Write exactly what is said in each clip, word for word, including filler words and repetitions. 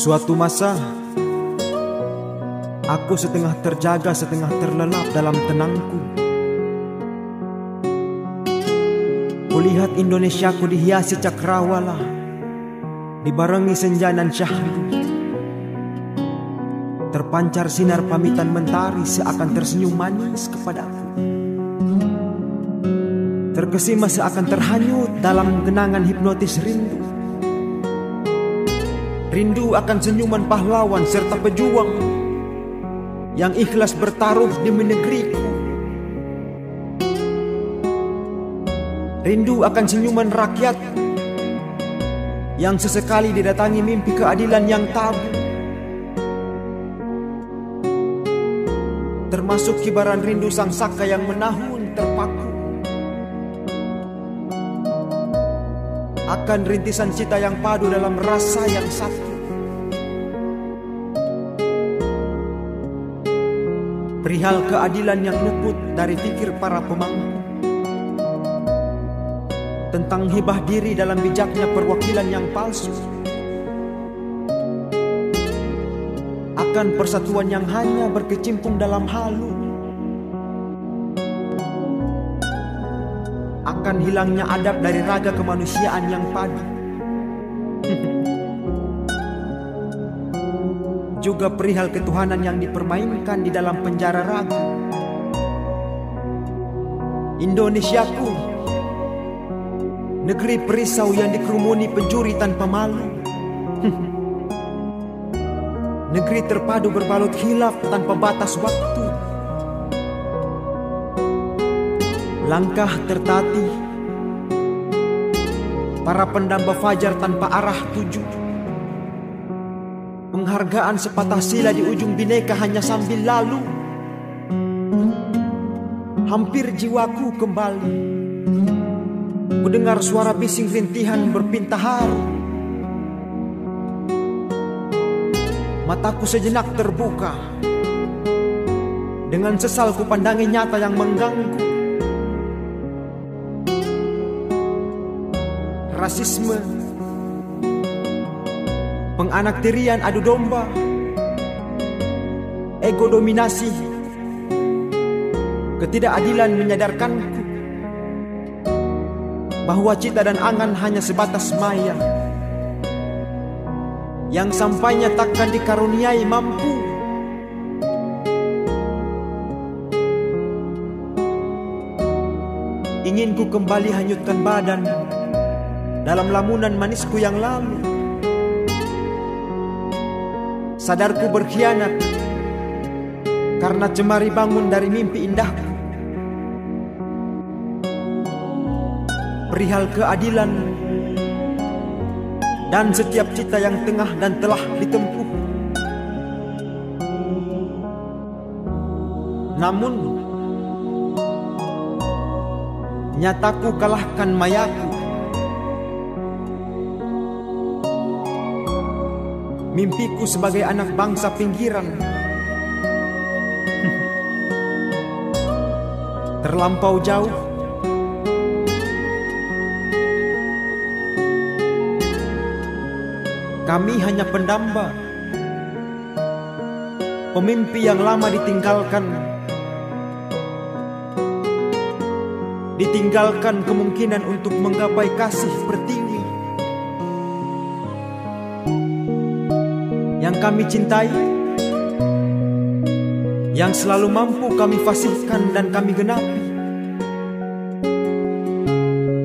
Suatu masa, aku setengah terjaga, setengah terlelap dalam tenangku. Kulihat Indonesiaku dihiasi cakrawala, dibarengi senja nan syahdu. Terpancar sinar pamitan mentari seakan tersenyum manis kepadaku. Terkesima seakan terhanyut dalam genangan hipnotis rindu. Rindu akan senyuman pahlawan serta pejuang yang ikhlas bertaruh demi negeriku. Rindu akan senyuman rakyat yang sesekali didatangi mimpi keadilan yang tabu. Termasuk kibaran rindu sang saka yang menahun terpaku akan rintisan cita yang padu dalam rasa yang satu. Perihal keadilan yang luput dari pikir para pemangku, tentang hibah diri dalam bijaknya perwakilan yang palsu, akan persatuan yang hanya berkecimpung dalam halu, akan hilangnya adab dari raga kemanusiaan yang padu. Juga perihal ketuhanan yang dipermainkan di dalam penjara ragu. Indonesiaku, negeri perisau yang dikerumuni pencuri tanpa malu. Negeri terpadu berbalut khilaf tanpa batas waktu. Langkah tertatih, para pendamba fajar tanpa arah tuju. Penghargaan sepatah sila di ujung bineka hanya sambil lalu. Hampir jiwaku kembali. Kudengar suara bising rintihan berpinta haru. Mataku sejenak terbuka. Dengan sesal kupandangi nyata yang mengganggu. Rasisme, penganaktirian adu domba, ego dominasi, ketidakadilan menyadarkanku bahwa cita dan angan hanya sebatas maya, yang sampainya takkan dikaruniai mampu. Ingin ku kembali hanyutkan badan dalam lamunan manisku yang lalu. Sadar ku berkhianat karena cemari bangun dari mimpi indahku. Perihal keadilan dan setiap cita yang tengah dan telah ditempuh. Namun, nyataku kalahkan mayaku. Mimpiku sebagai anak bangsa pinggiran terlampau jauh. Kami hanya pendamba. Pemimpi yang lama ditinggalkan, ditinggalkan kemungkinan untuk menggapai kasih pertiwi yang kami cintai, yang selalu mampu kami fasihkan dan kami genapi.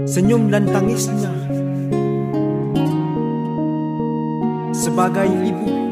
Senyum dan tangisnya sebagai ibu.